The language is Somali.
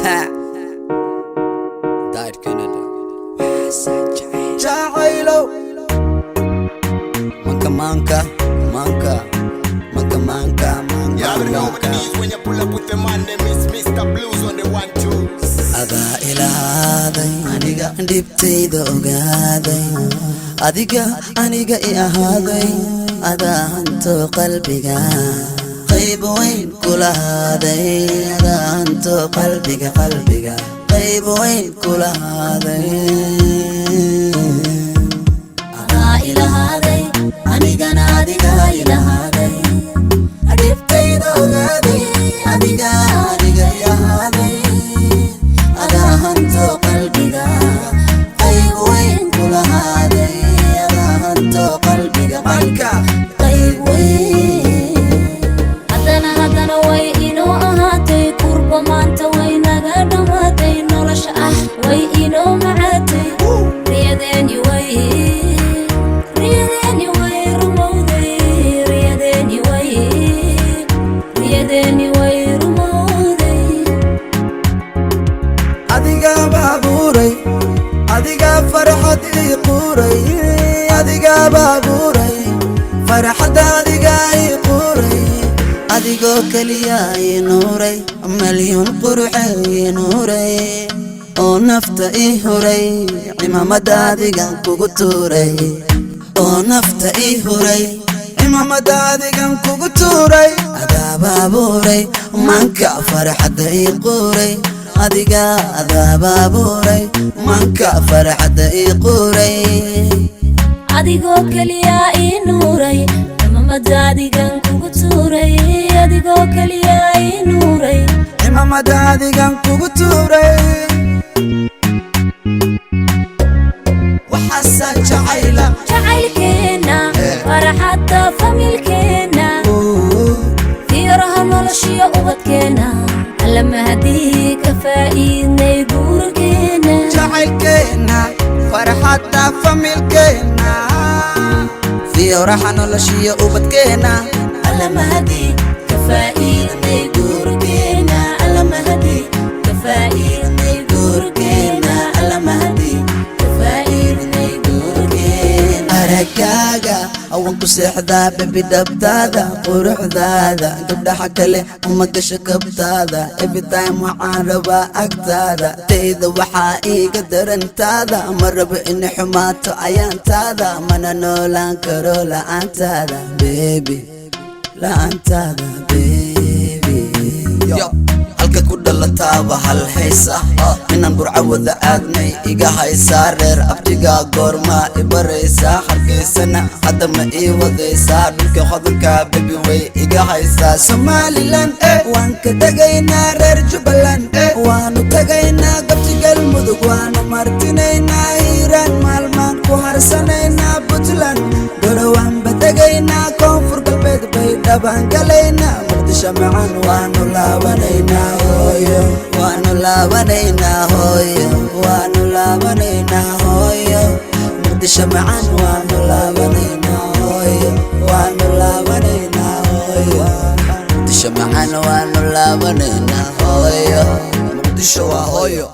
Ha! Died Canada. Jacaylow. Manka manka, manka, manka manka, manka. You already know what Manka. it is when you pull up with the man, them is Mr. Blues on the one two. Adaa ilaaday, aniga dhibtayda ogaaday, adiga aniga i ahaaday, adaa hanto qalbiga qayb weyn kulahaaday, adaa hanto qalbiga, qalbiga qayb weyn kulahaaday. Adaa ilahaaday, anigana adiga ilahaaday, dhibtayda ogaaday, adiga aniga i ahaaday, adaa hanto qalbiga qayb weyn kulahaaday, adaa hanto qalbiga, Manka. Qayb weyn. Haddana, haddana way inoo ahaatay, kurba maanta way naga dhammaatay, nolosha ah way inoo macaatay, riyadeeni way, riyadeeni way rumowday, riyadeeni way, riyadeeni way rumowday. Adigaa baabuuray, adigaa farxad ii quuray, adigaa baabuuray farxadda, adigaa ii quuray. Adigoo keliya ii nuuray, malyuun quruxe ii nuuray oo nafta ii huray, cimaamada adigan kugu tuuray oo nafta ii huray. Cimaamada adigan kugu tuuray. Adaa baabuuray manka farxadda ii quuray, adiga adaa baabuuray manka farxadda ii quuray. Adigoo keliya ii nuuray, cimaamada adigan kugu tuuray, adigoo keliya ii nuuray. Cimaamada adigan kugu tuuray. Waxaasaa jacayla. Jacaylkeenna, farxadda familkeenna, fiiraha noloshiyo ubadkeenna, alla mahadii ka faa'iidnay guurkeenna. Jacaylkeenna, farxadda familkeenna, fiyoraha noloshiyo ubadkeenna. Alla mahadii ka faa'iidnay guurkeenna, alla mahadii ka faa'iidnay guurkeenna, alla mahadii ka faa'iidnay guurkeenna. Aragaaga awan ku seexdaa, baby, dhabtaada quruxdaada gabdhaha kale uma gasho kabtaada. Everytime waxaan rabaa agtaada, tayda waxaa iiga darantaada, ma rabo inay xumaato ayaantaada, mana noolaan karo la'aantaada, baby, la'aantaada, baby. Yo, halka ku dhalataaba hal haysa, inaan Burca wada aadnay iga haysaa, reer abtigaa goormaa i baraysaa, Hargeysana hadda ma ii wadaysaa, dhulka hodanka, baby, way iga haysaa. Somaliland waan ka tegaynaa, reer Jubbaland waanu tegaynaa, gabti Galmudug waanu martinaynaa, Hiiraan maalmaan ku harsanaynaa, Puntland Gorowaanba tegaynaa, Koonfur Galbeed bay dhabaan galaynaa, Muqdisho macan waanu laabanaynaa, hooyo. Waanu laabanaynaa, hooyo, waanu laabanaynaa, hooyo, Muqdisho macan waanu laabanaynaa, hooyo, waanu laabanaynaa, hooyo, Muqdisho macan waanu laabanaynaa, hooyo. Muqdisho waa hooyo.